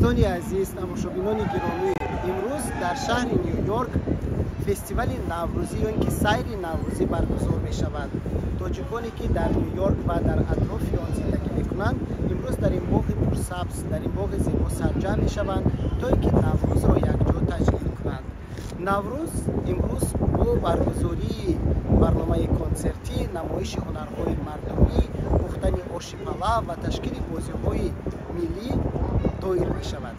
Дӯстони азиз, тамошобинони гиромӣ, имрӯз дар шаҳри Ню-Йорк фестивали наврӯзӣ ё ин ки сайри наврӯзӣ баргузор мешавад. Тоҷиконе ки дар Ню-Йорк ва дар атрофи он зиндагӣ мекунанд, имрӯз дар ин боғи пурсабз, дар ин боғи зебо сарҷамъ мешаванд, то ин ки наврӯзро якҷо таҷлил кунанд. Наврӯз имрӯз бо баргузории барномаи консертӣ, намоиши ҳунарҳои мардумӣ, пухтани оши палав ва ташкили бозиҳои миллӣ доир мешавад.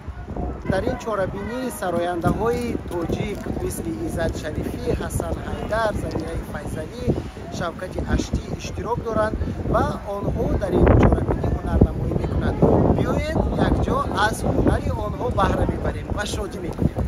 Дар ин чорабинӣ сарояндаҳои тоҷик мисли Иззат Шарифӣ, Ҳасан Ҳайдар, Замираи Файзалӣ, Шавкати Аштӣ иштирок доранд ва онҳо дар ин чорабинӣ ҳунарнамоӣ мекунанд. Биёед якҷо аз ҳунари онҳо баҳра мебарем ва шодӣ мекунем.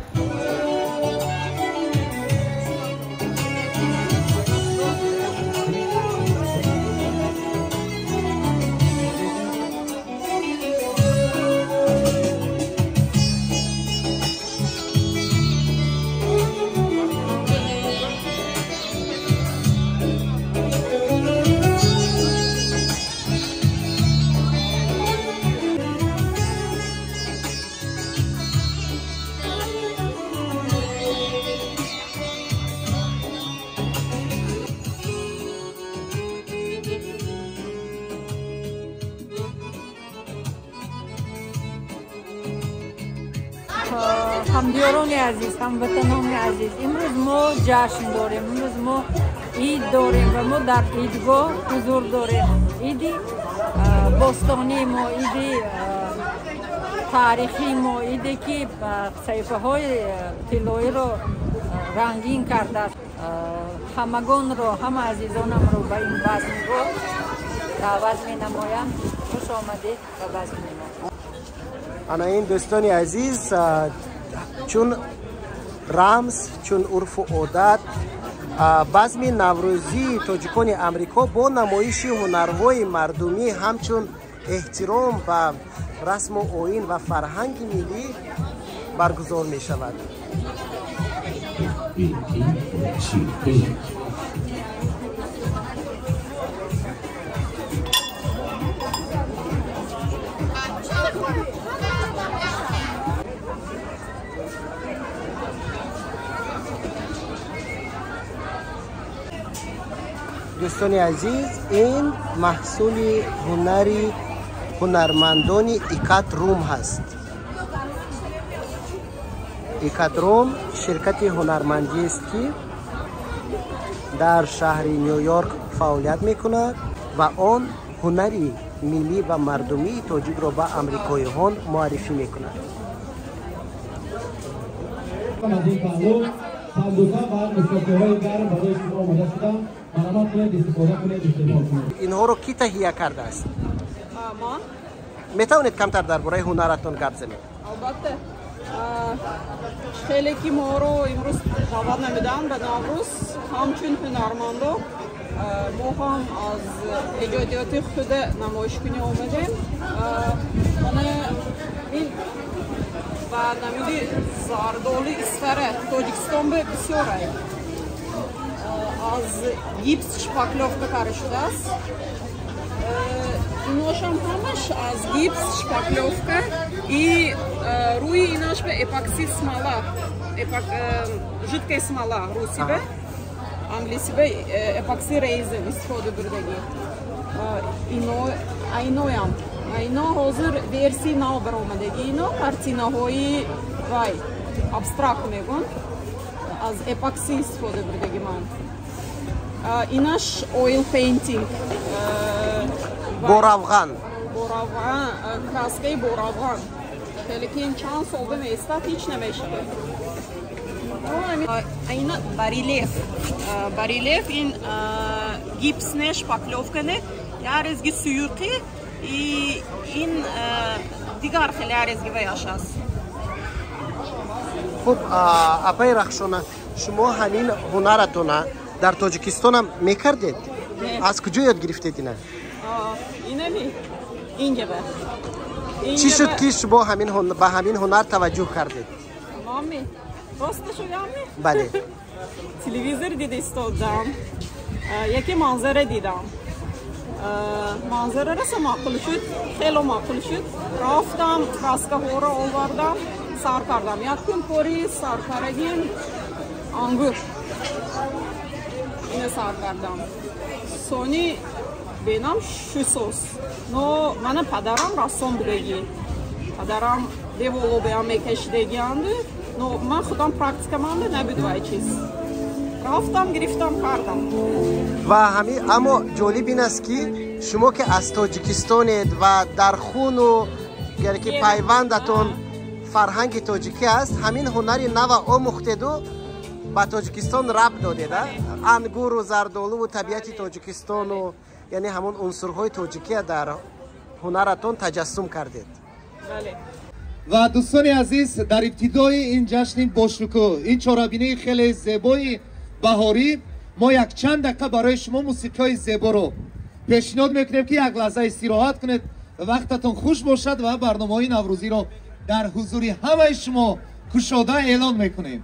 Ҳамдиёрони азиз, ҳамватанони азиз, имрӯз мо ҷашн дорем, имрӯз мо ид дорем ва мо дар идгоҳ ҳузур дорем. Иди бостонии мо, иди таърихии мо, иде ки саҳифаҳои тиллоиро рангин кардааст. Ҳамагонро, ҳама азизонамро ба ин базмгоҳ даъват менамоям. Хуш омадед ба базми мо. Ана ин дӯстони азиз, чун рамз, чун урфу одат, базми наврӯзии тоҷикони Амрико бо намоиши ҳунарҳои мардумӣ ҳамчун эҳтиром ба расму оин ва фарҳанги миллӣ баргузор мешавад. Дӯстони азиз, ин маҳсули ҳунари ҳунармандони Икат Рум ҳаст. Икат Рум ширкати ҳунармандиест, ки дар шаҳри Ню-Йорк фаъолият мекунад ва он ҳунари миллӣ ва мардумии тоҷикро ба амрикоиҳон муаррифӣ мекунад. Инҳоро кӣ таҳия кардааст? Ман. Метавонед камтар дар бораи ҳунаратон гап занед? Албатта. Хеле ки моро имрӯз даъват намуданд ба Наврӯз, ҳамчун ҳунармандо, мо ҳам аз эҷодиёти худ намоишкунӣ омадем. Мана ин ба намуди зардоли Исфара Тоҷикистон ба бисёр аз гипс шпаклёвка карда шудааст. Иношам ҳамаш аз гипс шпаклёвка и рӯи инаш ба эпокси смола, жидкая смола русибе, англисибе эпокси резин истифода бурдагӣ. Ино айноям. Ино ҳозир версияи нав баромадагӣ, ино картинаҳои вай абстракт мегӯн, аз эпокси истифода бурдагӣ ман. Инаш oil painting. Бо равған. Бо равған, краскаи бо равған. Хеле ки ин чанд сол бимеистад, ҳеҷ намешавад. Ина барельеф. Барельеф ин гипс не, шпаклёвка не, ярезги суюқӣ и ин дигар хеле ярезги ваяш аст. Хуб, апаи Рахшона, шумо ҳамин ҳунаратона дар Тоҷикистонам мекардед? Аз куҷо ёд гирифтед ина? Инами инҷаба. Чӣ шуд ки шумо ба ҳамин ҳунар таваҷҷӯҳ кардед? Мами, рост шудами? Бале. Телевизор дида истодам, яке манзара дидам. Манзара раса маъқул шуд, хело маъқул шуд. Рафтам, краскаҳоро овардам, сар кардам. Якум кори саркарагим ангур. Ина сар кардам. Сони бенам шусос. Но мана падарам рассом будагӣ. Падарам деволобеам мекашидагианду. Но ман худам практикаманда набуд вай чиз. Рафтам, гирифтам, кардам. Ва ҳами аммо ҷолиб ин аст, ки шумо ки аз Тоҷикистонед ва дар хуну яъне ки пайвандатон фарҳанги тоҷикӣ аст, ҳамин ҳунари нава омӯхтеду ба Тоҷикистон рабт додед, ангуру зардолуву табиати Тоҷикистону, яъне ҳамон унсурҳои тоҷикия дар ҳунаратон таҷассум кардед. Ва дӯстони азиз, дар ибтидои ин ҷашни бошукӯҳ, ин чорабинии хеле зебои баҳорӣ, мо якчанд дақиқа барои шумо мусиқиҳои зеборо пешниҳод мекунем, ки як лаҳза истироҳат кунед, вақтатон хуш бошад ва барномаҳои наврӯзиро дар ҳузури ҳамаи шумо кушода эълон мекунем.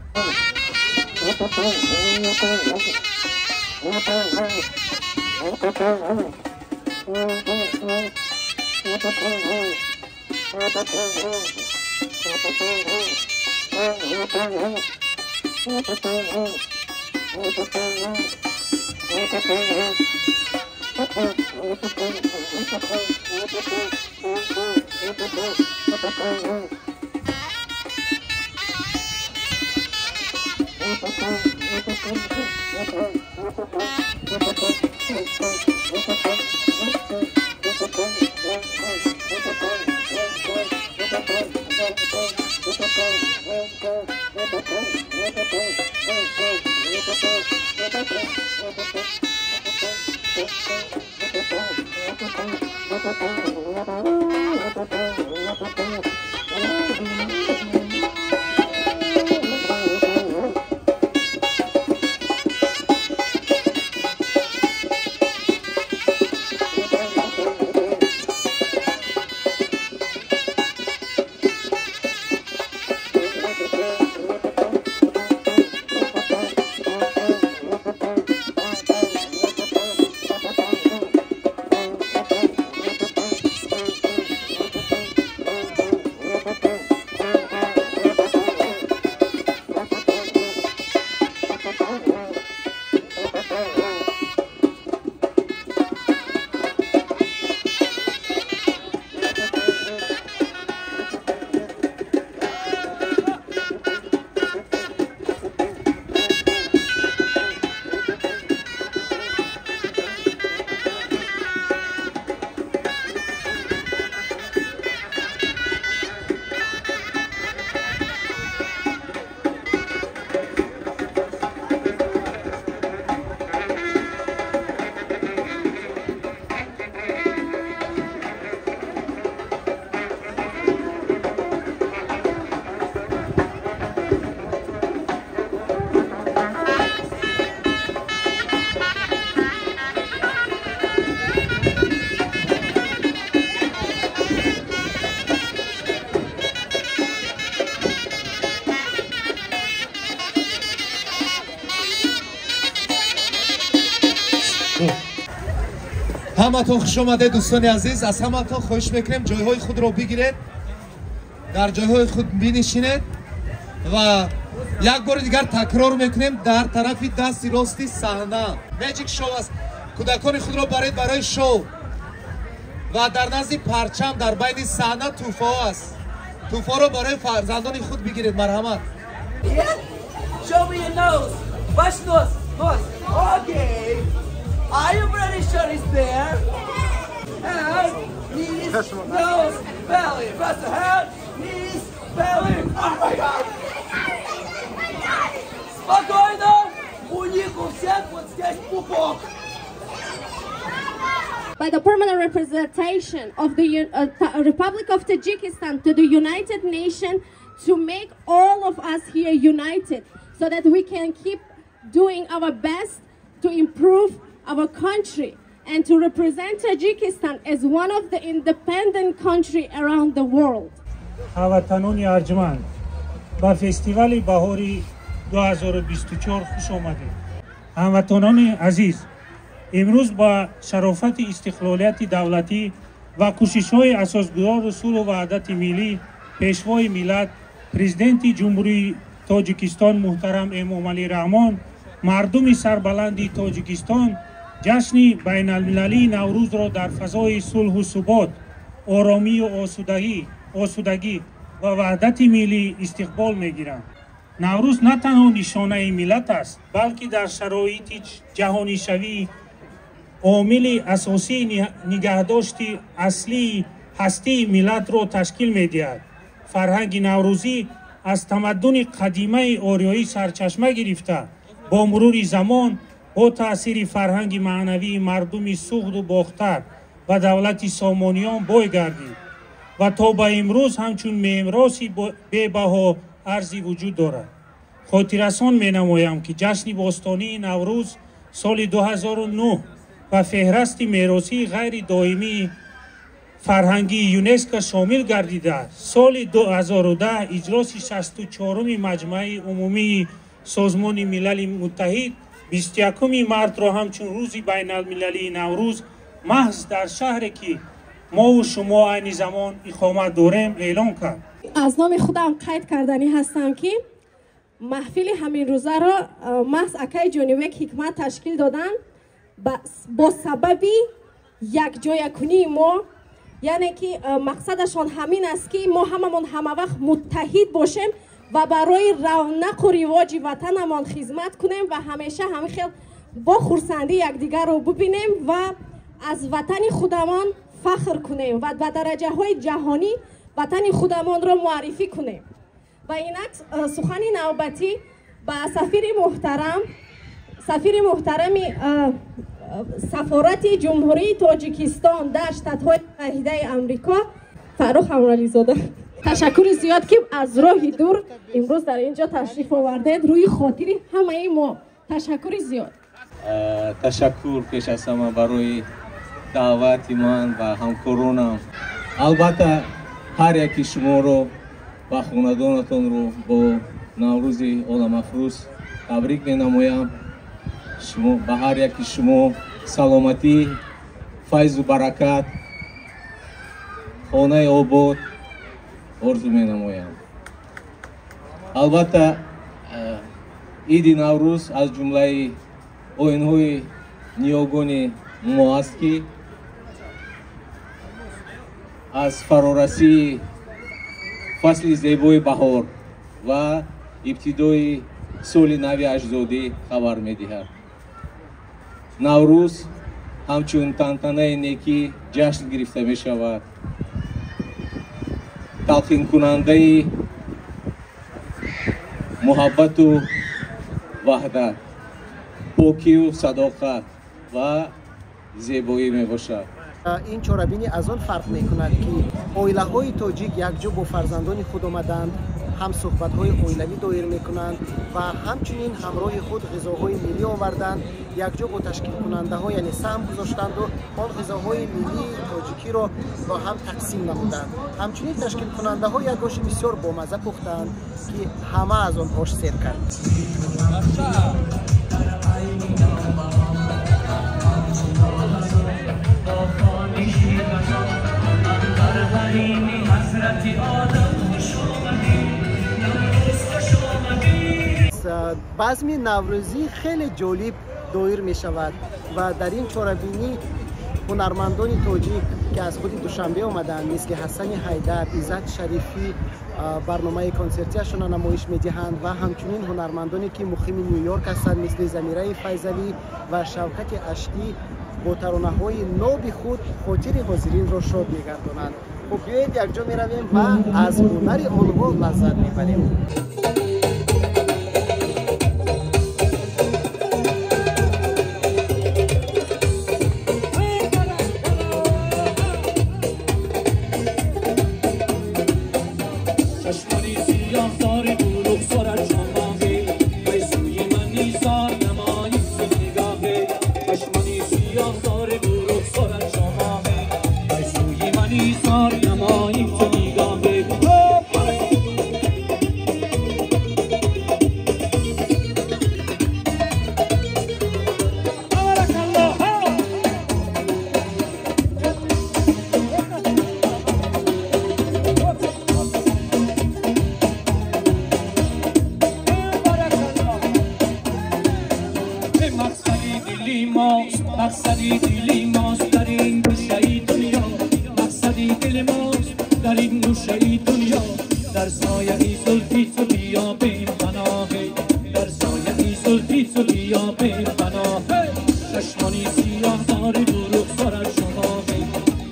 Ҳаматон хуш омадед, дӯстони азиз. Аз ҳаматон хоҳиш мекунем, ҷойҳои худро бигиред, дар ҷойҳои худ бинишинед ва як бори дигар такрор мекунем, дар тарафи дасти рости саҳна Magic Show аст. Кӯдакони худро баред барои шоу ва дар назди парчам дар байни саҳна тӯҳфаҳо аст. Тӯҳфаро барои фарзандони худ бигиред, марҳамат. Show me your nose. Ваш нос. Нос. Okay. Are you pretty sure it's there? Head, knees, nose, belly. Press the head, knees, belly. Oh my God! Спокойно! У них у всех вот здесь пупок. By the permanent representation of the Republic of Tajikistan to the United Nations to make all of us here united so that we can keep doing our best to improve our country and to represent Tajikistan as one of the independent country around the world. Ҳамватанони арҷманд, ба фестивали баҳори 2024 хуш омадед. Ҳамватанони азиз, Имрӯз ба шарофати истиқлолияти давлатӣ ва кӯшишҳои асосгузори сулҳу ваҳдати миллӣ, пешвои миллат, президенти Ҷумҳурии Тоҷикистон муҳтарам Эмомалӣ Раҳмон, мардуми сарбаланди Тоҷикистон ҷашни байналмилалии Наврӯзро дар фазои сулҳу субот, оромию осудагӣ ва ваҳдати миллӣ истиқбол мегиранд. Наврӯз на танҳо нишонаи миллат аст, балки дар шароити ҷаҳонишавӣ омили асосии нигаҳдошти аслии ҳастии миллатро ташкил медиҳад. Фарҳанги наврӯзӣ аз тамаддуни қадимаи ориёӣ сарчашма гирифта, бо мурури замон бо таъсири фарҳанги маънавии мардуми Суғду Бохтар ва давлати Сомониён бой гардид ва то ба имрӯз ҳамчун мероси бебаҳо арзи вуҷуд дорад. Хотиррасон менамоям, ки ҷашни бостонии Наврӯз соли 2009 ба феҳрасти меросии ғайридоимии фарҳангии ЮНЕСКО шомил гардида, соли 2010 иҷлоси 64-уми Маҷмааи умумии Созмони Милали Муттаҳид 21 мартро ҳамчун рӯзи байналмилалии Наврӯз маҳз дар шаҳре, ки мову шумо айни замон иқомат дорем, эълон кард. Аз номи худам қайд карданӣ ҳастам, ки маҳфили ҳаминрӯзаро маҳз акаи Ҷонибек Ҳикмат ташкил доданд бо сабаби якҷоякунии мо, яъне ки мақсадашон ҳамин аст, ки мо ҳамамон ҳамавақт муттаҳид бошем ва барои равнақу ривоҷи ватанамон хизмат кунем ва ҳамеша ҳамин хел бо хурсандӣ якдигарро бубинем ва аз ватани худамон фахр кунем ва ба дараҷаҳои ҷаҳонӣ ватани худамонро муаррифӣ кунем. Ва инак сухани навбатӣ ба сафири муҳтарами сафорати Ҷумҳурии Тоҷикистон дар Штатҳои Муттаҳидаи Амрико Фаррух Ҳамрализода. Ташаккури зиёд, ки аз роҳи дур имрӯз дар ин ҷо ташриф овардед, рӯи хотири ҳамаи мо. Ташаккури зиёд. Ташаккур пеш аз ҳама барои даъвати ман ва ҳамкоронам. Албатта, ҳар яки шуморо ва хонадонатонро бо Наврӯзи оламафрӯз табрик менамоям. Шумо, ба ҳар яки шумо саломатӣ, файзу баракат, хонаи обод орзу менамоям. Албатта, иди Наврӯз аз ҷумлаи оинҳои ниёгони мо аст, ки аз фарорасии фасли зебои баҳор ва ибтидои соли нави аҷдодӣ хабар медиҳад. Наврӯз ҳамчун тантанаи некӣ ҷашн гирифта мешавад, талқинкунандаи муҳаббату ваҳдат, покию садоқат ва зебоӣ мебошад. Ин чорабинӣ аз он фарқ мекунад, ки оилаҳои тоҷик якҷо бо фарзандони худ омаданд, ҳам суҳбатҳои оилавӣ доир мекунанд ва ҳамчунин ҳамроҳи худ ғизоҳои миллӣ оварданд, якҷо бо ташкилкунандаҳо, яъне саҳм гузоштанду он ғизоҳои миллии тоҷикиро бо ҳам тақсим намуданд. Ҳамчунин ташкилкунандаҳо як оши бисёр бомазза пухтанд, ки ҳама аз он ош сер кард. Базми наврӯзӣ хеле ҷолиб доир мешавад ва дар ин чорабинӣ ҳунармандони тоҷик, ки аз худи Душанбе омаданд, мисли Ҳасани Ҳайдар, Иззат Шарифӣ, барномаи консертияшонро намоиш медиҳанд ва ҳамчунин ҳунармандоне, ки муқими Ню-Йорк ҳастанд, мисли Замираи Файзалӣ ва Шавкати Аштӣ, бо таронаҳои ноби худ хотири ҳозиринро шод мегардонанд. Хуб, биёед, якҷо меравем ва аз ҳунари онҳо лаззат мебарем. ماست، مقصدی دلی ماست در این گوشه دنیا، مقصدی دل ماست در این گوشه دنیا. در سایه زلفی تو بیا بیم پناهه، در سایه زلفی تو بیا بیم پناهه. چشمانی سیاه داری و رخسارت شماهه،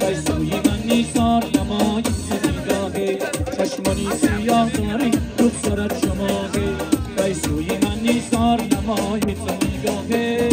در سوی من نیزار نمایی تو نگاهه. چشمانی سیاه داری رخسارت شماهه، در سوی من نیزار نمایی تو نگاهه.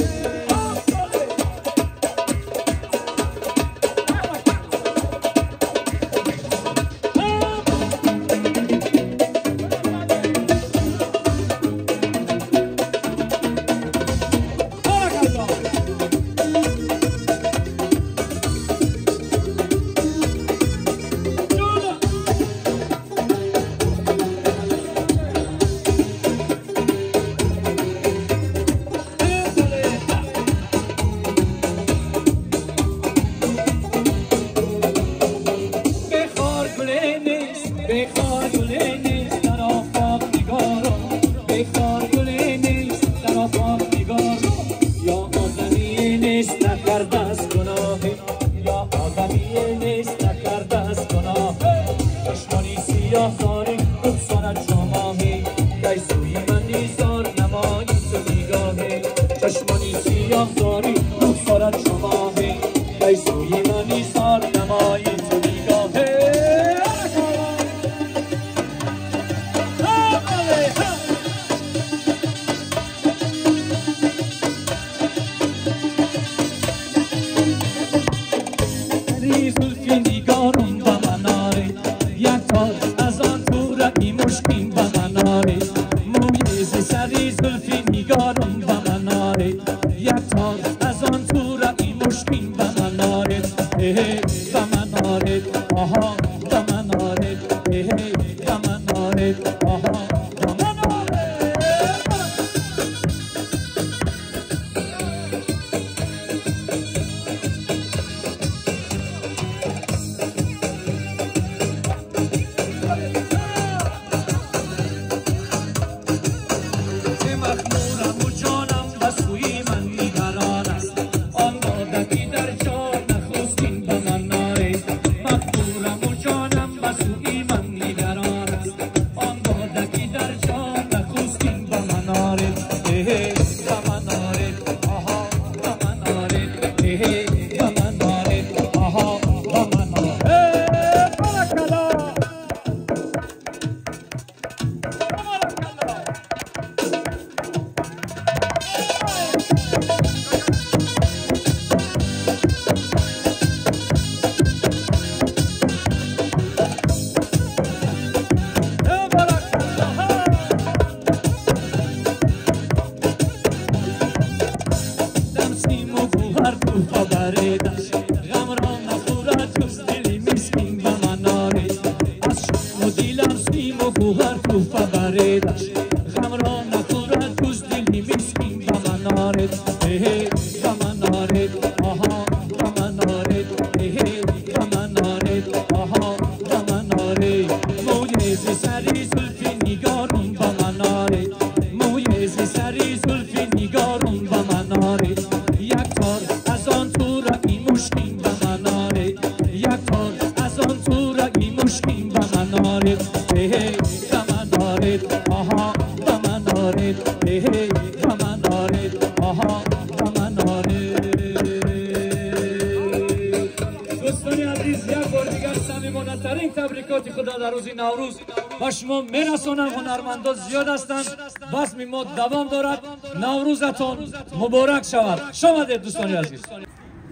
شما میرسانم هنرمندان زیاد هستند، بزم ما دوام دارد. نوروزتون مبارک شود. شما دوستان عزیز،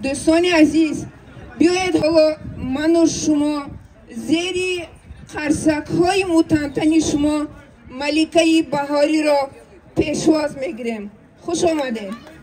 دوستان عزیز، بیایید حالا من و شما زیر قرصک های متنتنی شما ملکه بهاری را پیشواز میگیریم. خوش آمدید.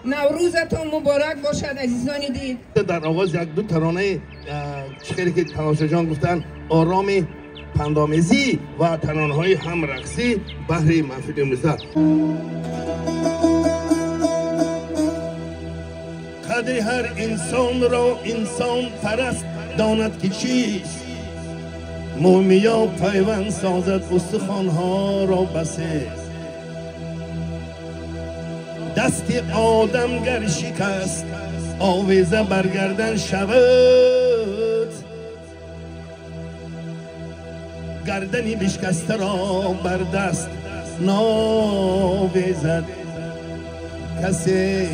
نوروزتون مبارک باشد عزیزان دید. در آغاز یک دو ترانه چخیلی که تناشا جان گفتن آرام پندآمیزی و ترانه‌های هم رقصی بهر محفل امروزه. قدر هر انسان را انسان پرست داند که چیست، مومیا پیوند سازد استخوان‌ها را بسه. دست آدم گر شکست آویزه برگردن شود، گردنی بشکسته را بر دست ناویزد کسی.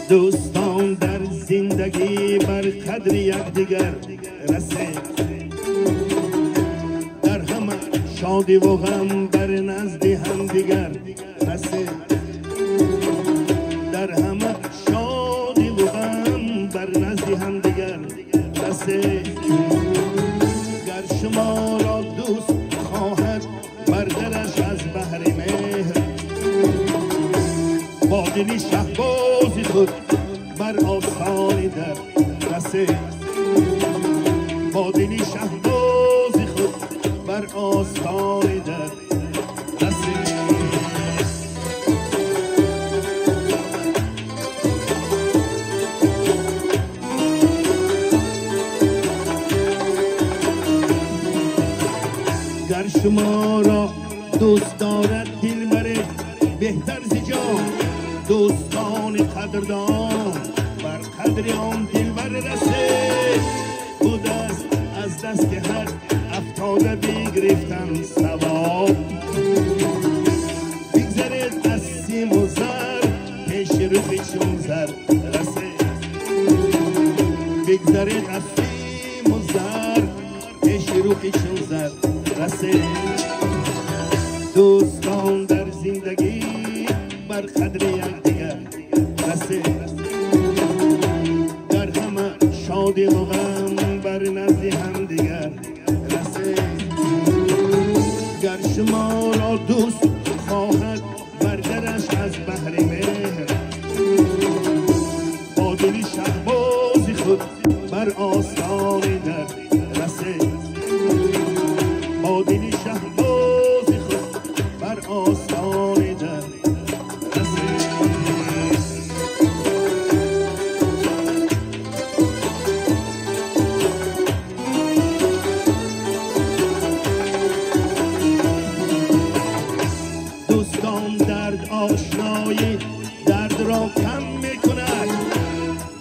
دوستان در زندگی بر قدر یکدیگر رسید، در همه شادی و غم بر نزد همدیگر رسید، در همه شادی و غم بر نزد همدیگر رسید. گر شما را دوست خواهد بر درش از بهر مهر، با دلی شهباز خود بر آستان در رسید، با دلی شهباز خود بر آستان در رسید. گر شما را دوست دارد دلبر بهتر ز جان، دوستان قدردان بر قدر آن دلبر رسید. بود است از دست هر افتاده بگرفتن ثواب، بگذرد از سیم و زر پیش رخ چون زر رسید، بگذرد از سیم و زر پیش رخ چون زر رسید. دوستان در زندگی بر قدر یکدیگر رسید، در همه شادی و غم بر نزد همدیگر رسید. گر شما را دوست خواهد بر درش از بهر مهر، با دلی شهباز خود بر آستان در رسید، با دلی شهباز خود بر آستان در. دوستان درد آشنایی درد را کم میکند،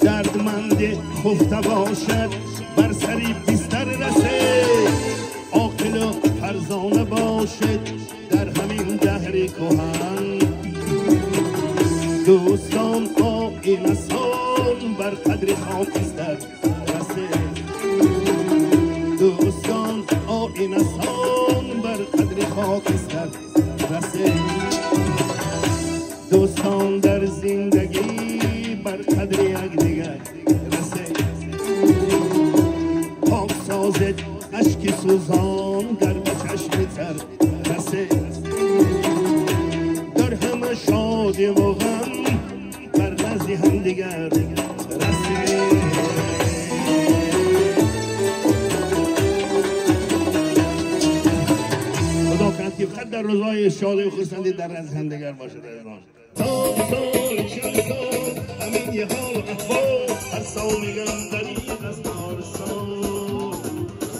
دردمند خفته باشد بر سری بستر رسید. عاقل و فرزانه باشد در همین دهر کهن، دوستان آیین سان بر قدر خاکستر رسید، دوستان آیین سان بر قدر خاکستر رسید. دوستان در زندگی بر قدر یکدیگر رسید، پاک سازد اشک سوزان در به چشم تر رسید، در همه شادی و غم فقط در روزهای شادی و خرسندی در نزد همدیگر باشد. عزیزان سال سال چند سال همین یه حال احوال، هر سال میگم دریغ از پارسال.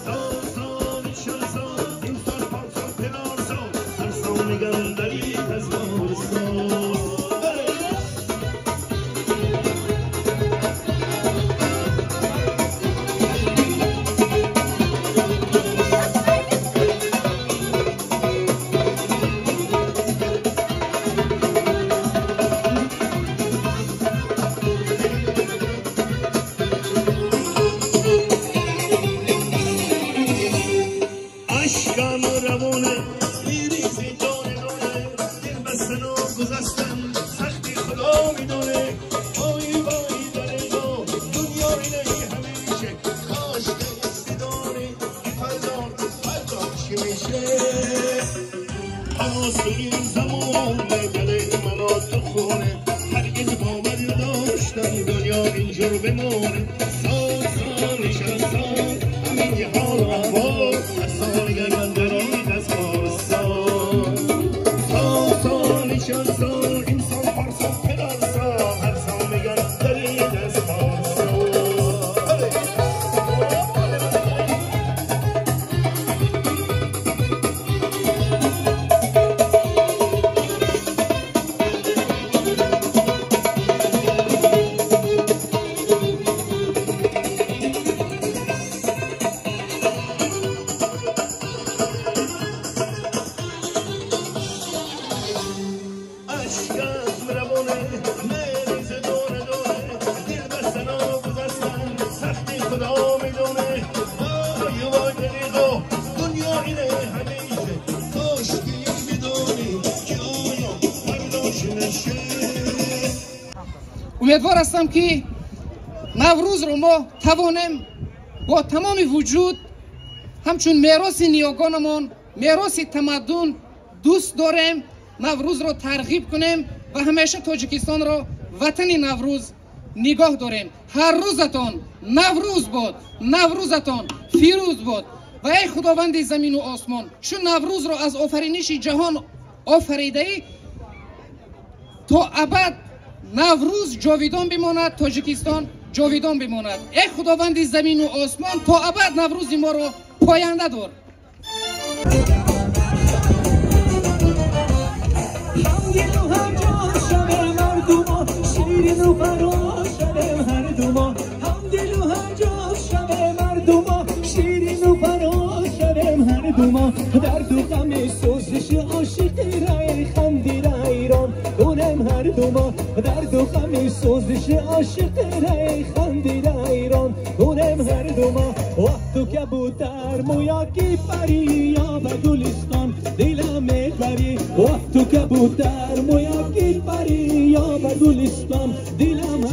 سال سال چند سال این سال پارسال پدار سال، هر سال میگم دریغ از پارسال. Умедвор ҳастам, ки Наврӯзро мо тавонем бо тамоми вуҷуд ҳамчун мероси ниёгонамон, мероси тамаддун дӯст дорем, Наврӯзро тарғиб кунем ва ҳамеша Тоҷикистонро ватани Наврӯз нигоҳ дорем. Ҳар рӯзатон Наврӯз бод, Наврӯзатон фирӯз бод. Ва эй Худованди замину осмон, чун Наврӯзро аз офариниши ҷаҳон офаридаӣ, то абад Наврӯз ҷовидон бимонад, Тоҷикистон ҷовидон бимонад. Эй Худованди замину осмон, то абад Наврӯзи моро поянда дор. درد و غم سوزش عاشقی رای خندیده ایران دونم هر دو ما، درد و غم سوزش عاشقی رای خندیده ایران دونم هر دو ما. وقت کبوتر مویا کی پری یا به گلستان دلم میبری، وقت کبوتر مویا کی پری یا به گلستان دلم.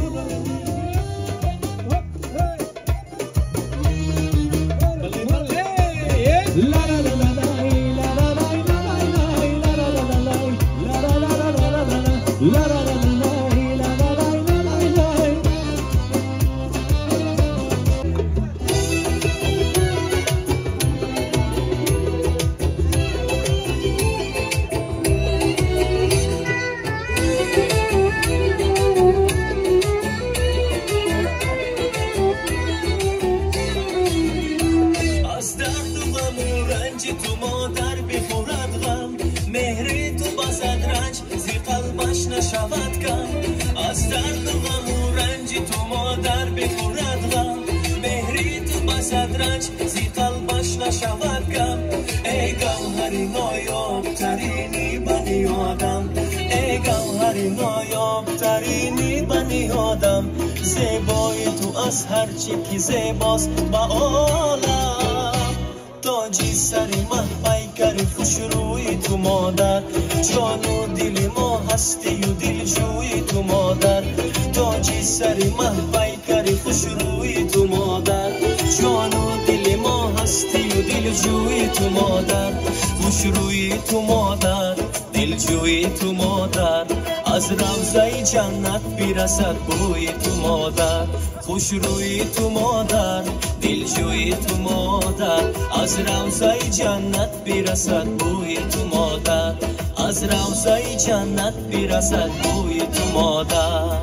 جنت برسد بوی تو مادر، خوش روی تو مادر، Дилҷӯи ту модар, аз равзаи ҷаннат бирасад бӯи ту модар, аз равзаи ҷаннат бирасад бӯи ту модар.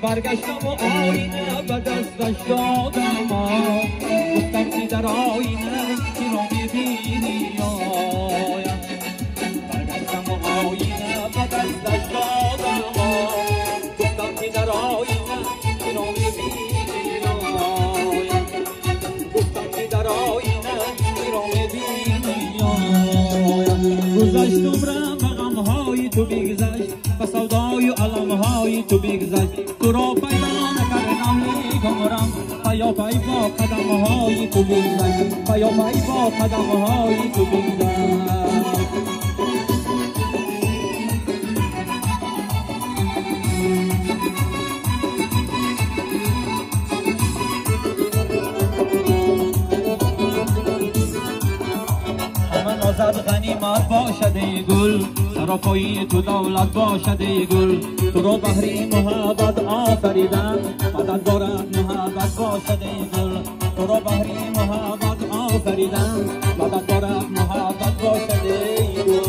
برگشتم و آینه به دستش دادم، گفتم که در آینه کی را میبینی؟ برگشتم و آینه به دستش دادم، گفتم که در آینه کی را میبینی؟ گفتم که در آینه کی را میبینی؟ گذشت عمرم به غمهای تو بگذشت، به سودای و المهای تو بگذشت، تو را پیدا نکردم لیک عمرم پیاپی با قدمهای تو بگذشت، پیاپی با قدمهای تو بگذشت. غنیمت باشد ای گل، سراپای تو دولت باشد ای گل، تو را بهر محبت آفریدم، مدد بارد محبت باشد ای گل، تو را بهر محبت آفریدم، مدد بارد محبت باشد ای گل.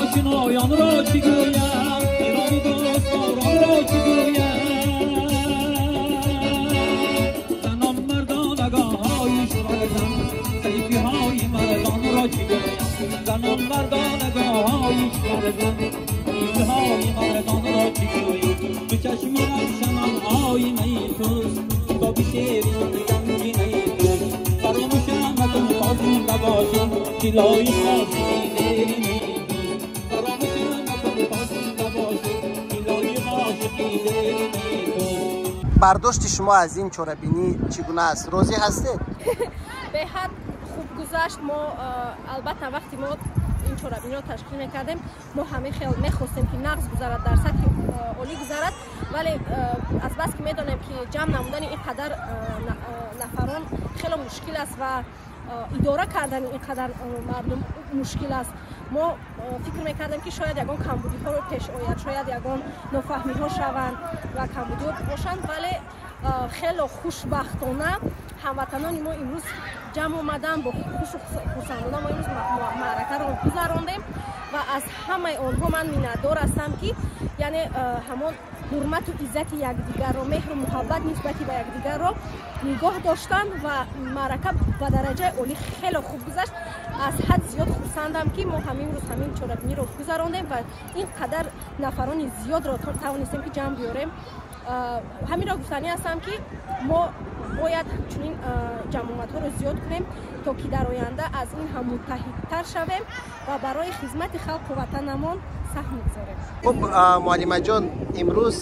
آشنایان را چی گویم، ایرانی دوستداران را چی گویم، زنان مردانگاهای شورزن، سیفی های مردان را چی گویم، زنان مردانگاهای شورزن، سیفی های مردان را چی گویم. تو چشم روشنم آینه توست، کتاب شیرین گنجینه توست، فراموشم مکن تا زنده باشم که لایق عاشقی دیرینه. برداشت شما از این چорабинӣ чӣ гуна аст? Розӣ ҳастед? Беҳад хуб гузашт. Мо албатта вақти мо ин чорабиниро ташкил мекардем, мо ҳамин хел мехостем ки нағз гузарад, дар сатҳи олӣ гузарад, вале азбас ки медонем ки ҷамъ намудани ин қадар нафарон хеле мушкил аст ва идора кардани ин қадар мардум мушкил аст. Мо фикр мекардем ки шояд ягон камбудиҳоро пеш ояд, шояд ягон нофаҳмиҳо шаванд ва камбудиҳо бошанд, вале хело хушбахтона ҳамватанони мо имрӯз ҷамъ омаданд, бо хушу хурсандона мо имрӯз маъракаро гузарондем ва аз ҳамаи онҳо ман миннатдор ҳастам ки яъне ҳамон ҳурмату иззати якдигарро, меҳру муҳаббат нисбати ба якдигарро нигоҳ доштанд ва маърака ба дараҷаи олӣ хеле хуб гузашт. Аз ҳад зиёд хурсандам ки мо ҳамин рӯз ҳамин чорабиниро гузарондем ва ин қадар нафарони зиёдро тавонистем ки ҷамъ биёрем. Ҳаминро гуфтанӣ ҳастам ки мо бояд чунин ҷамъомадҳоро зиёд кунем то ки дар оянда аз ин ҳам муттаҳидтар шавем ва барои хизмати халқу ватанамон саҳм гузорем. Хуб, муаллимаҷон, имрӯз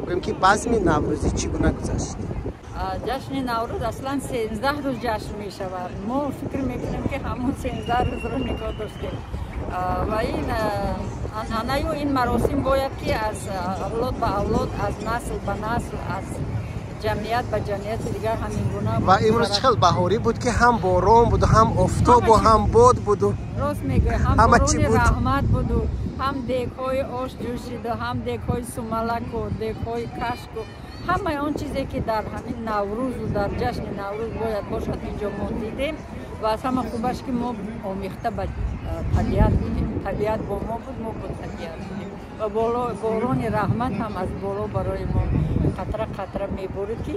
гӯем ки базми наврӯзӣ чӣ гуна гузашт? Ҷашни Наврӯз аслан 13 рӯз ҷашн мешавад. Мо фикр мекунем ки ҳамон 13 рӯзро нигоҳ доштем ва ин анъанаю ин маросим бояд ки аз авлод ба авлод, аз насл ба насл, аз ҷамъият ба ҷамъияти дигар ҳамин гуна. Ва имрӯз чӣ хел баҳорӣ буд ки ҳам борон буду, ҳам офтобу, ҳам бод буду. Рост мегӯй, ҳам борони раҳмат буду, ҳам дегҳои ош ҷӯшиду, ҳам дегҳои сумалаку, дегҳои кашку, ҳамаи он чизе ки дар ҳамин Наврӯзу дар ҷашни Наврӯз бояд бошад инҷо мо дидем ва аз ҳама хубаш ки мо омехта ба табиат будем. Табиат бо мо буд, мо бо табиат будем ва борони раҳмат ҳам аз боло барои мо қатра қатра меборид ки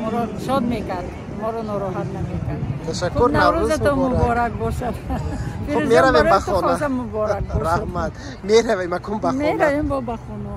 моро шод мекард, моро нороҳат намекард. Ташаккур, Наврӯзатон муборак бошад. Хуб, меравем ба хона. Муборак бошад. Раҳмат. Меравем акун ба хона. Меравем бо ба хона.